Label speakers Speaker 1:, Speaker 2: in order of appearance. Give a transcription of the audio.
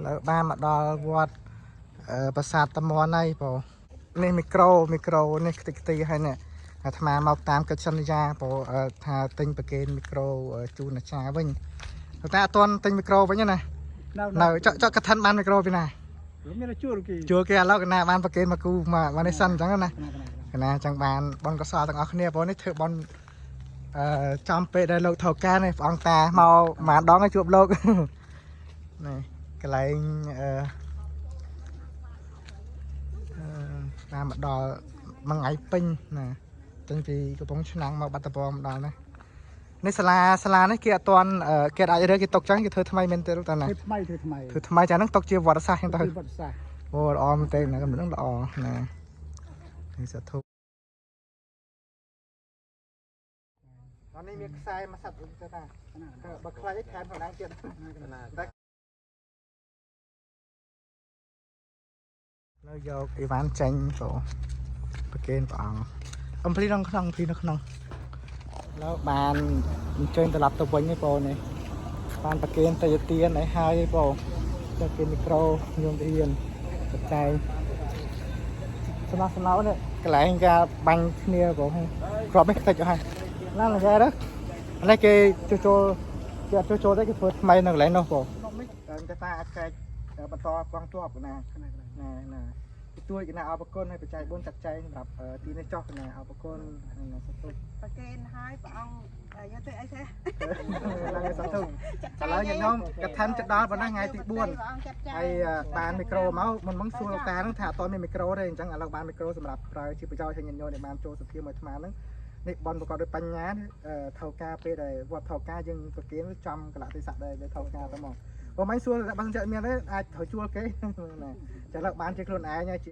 Speaker 1: លើបានមកដល់វត្តប្រាសាទតាមាន់ហើយបងនេះមីក្រូមីក្រូនេះខ្ទេចខ្ទីហើយនេះអាត្មាមកតាមកិច្ចសន្យាបងថាទិញប្រគេនមីក្រូជូនអាចារ្យវិញតែអត់ទាន់ទិញមីក្រូវិញទេណា
Speaker 2: នៅ
Speaker 1: នៅចកចកកឋិនបានមីក្រូពីណា
Speaker 2: មានជួលគេ
Speaker 1: ជួលគេឥឡូវកណាបានប្រគេនមកគូមកមកនេះសិនអញ្ចឹងណាកណាចង់បានបនកសលទាំងអស់គ្នាបងនេះធ្វើបនអឺចំពេលដែលលោកថោការនេះព្រះអង្គតាមកមួយដងឲ្យជួបលោក នេះកន្លែងអឺអឺតាមមកដល់មួយថ្ងៃពេញណាចេញពីកំពង់ឆ្នាំងមកបាត់ដំបងមកដល់ណានេះសាលាសាលានេះគេអត់ទាន់គេអាចរើគេຕົកចឹងគេធ្វើថ្មីមែនទេលោកតាណា
Speaker 2: ធ្វើថ្មីធ្វើថ្មី
Speaker 1: ធ្វើថ្មីចាហ្នឹងຕົកជាវត្តសាស្ត្រចឹងទៅ
Speaker 2: វត្តសាស្ត្រ
Speaker 1: អូល្អមែនទេណាកំណឹងល្អណានេះសាធុតอนនេះមានខ្សែមួយសាត់ទៅតាបើខ្លាចឯងថែមខ្លួនឯងទៀតតែនៅយកអីវ៉ាន់ចេញចូលប្រគេនព្រះអង្គអំភ្លីនៅក្នុងអំភ្លីនៅក្នុងแล้วបានអញ្ជើញត្រឡប់ទៅវិញឯងបងនេះបានប្រគេនតេយទានឲ្យហើយឯងបងទៅគេមីក្រូញោមទានបច្ច័យសំណោះសំណោនេះកន្លែងការបាញ់គ្នាបងគ្រាប់នេះខ្ទេចអស់ហើយណាស់ឡើយទៅនេះគេជួសជុលគេអត់ជួសជុលទេគេធ្វើថ្មីនៅកន្លែងនោះបងនេះតែតាអាចចែកបន្តកងទ័ពណាណាណាទួយកណាអរគុណឲ្យបច្ច័យ4ចាត់ចែងសម្រាប់ទីនេះចោះកណាអរគុណណាសតុ
Speaker 3: ប្រគេនហើយព្រះអង្គយកទៅអីទេ
Speaker 1: ឡើងសតុឥឡូវញាតិញោមកឋិនจะដល់ប៉ុណ្ណាថ្ងៃទី4ហើយបានមីក្រូមកមុនមកសួរលោកតាហ្នឹងថាអត់មានមីក្រូទេអញ្ចឹងឥឡូវបានមីក្រូសម្រាប់ប្រើជាប្រយោជន៍ឲ្យញាតិញោមដែលបានចូលសភាមួយអាត្មាហ្នឹងនេះបនប្រកបដោយបញ្ញាថៅការពេលដែលវត្តថៅការយើងប្រគិនចំកលៈទេសៈដែលថៅការទៅមកបើមិនសួរបើសិនជាមានទេអាចត្រូវជួលគេណាចាឥឡូវបានជាខ្លួនឯងហើយជា